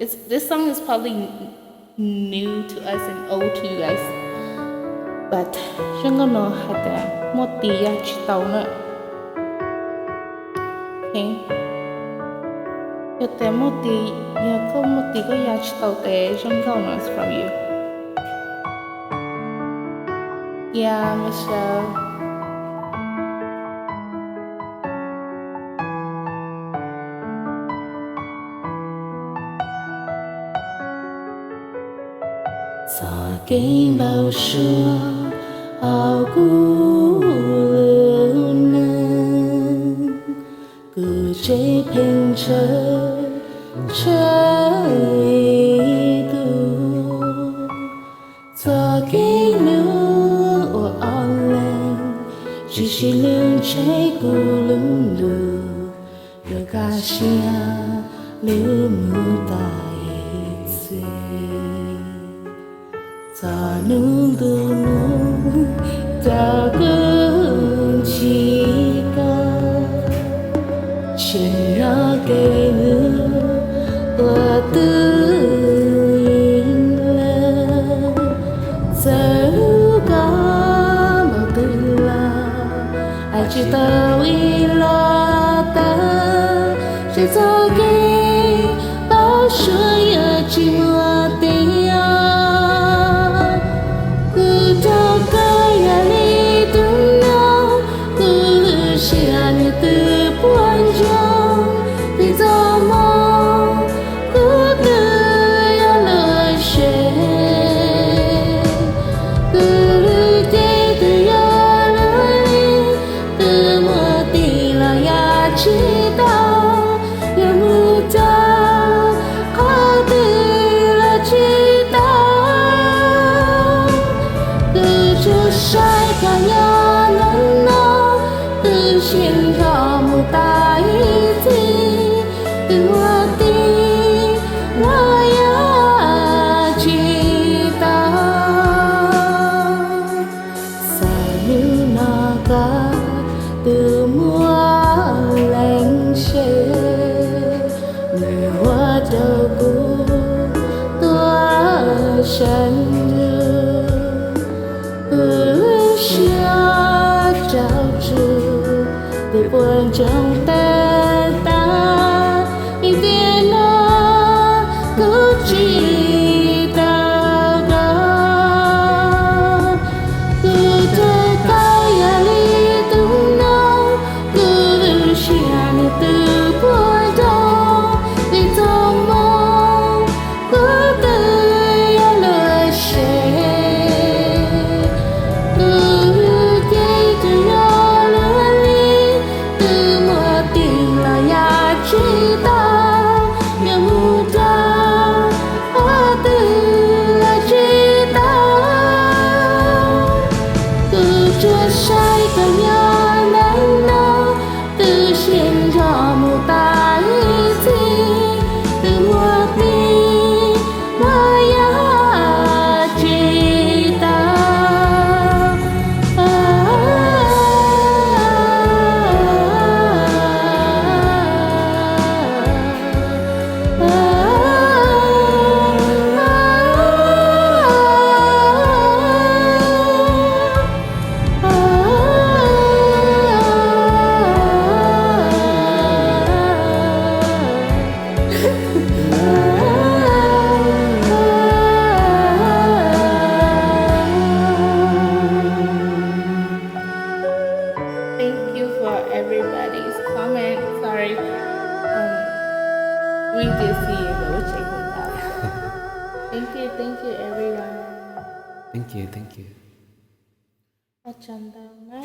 It's, this song is probably new to us and old to you guys, but zoo nkauj no hais tias muaj tis ya tsis tau na. Yog tias muaj tis, yog koj muaj tis koj ya tsis tau tes zoo nkauj no is from you. Yeah, Michelle. Txoj kev npau suav hauv kuv lub neej, kuv tseem pheej ntshaw, ntshaw ib tug. Txoj kev hlub uas ob leeg, tsis sib hlub ntshe kuv lub ntuj yuav kaj siab lub mus tau ib txhis. Txog hnub ntuj mus, tau kuv tsis kam, tseem nyob kev hlub uas twj ywm lawm. Txawm hlub koj npaum twg los, hais tsis tau ib los tau, seb txoj kev npau suav yuav tsis muaj tiag. Kuv rau koj yam li tus noog, kuv lub siab nws twb puas ntsoog, vim txoj hmoo kuv twb yuav luag seb. Kuv lub cev twb yuav luag li, twb muaj tis los ya tsis tau, yuav mus rau qhov twg los tsis tau. Kuv tsuas saib koj nyob ntawm no, kuv siab nrho mus tau ib txhis, twb muaj tis los ya tsis tau. Xav hnub no koj twb muaj leej twg, nws ua rau kuv tuag seev lug. Kuv lub siab rau tsug, twb puas ntsoog tawg tag, vim tiam no kuv tsis tau koj. Kuv rau koj yam li tus noog, kuv lub siab nws twb puas ntsoog, vim txoj hmoo kuv twb yuav luag seb. Kuv lub cev twb yuav luag li, twb muaj tis los ya tsis tau, yuav mus rau qhov twg los tsis tau. Kuv tsuas saib koj nyob ntawm no, twb siab nrho mus tau ib txhis, twb muaj tis los ya tsis tau. Thank you for everybody's comment. Sorry. Um, we did see you, but we checked it out. Thank you, thank you, everyone. Thank you, thank you. Ua tsaug ntau na.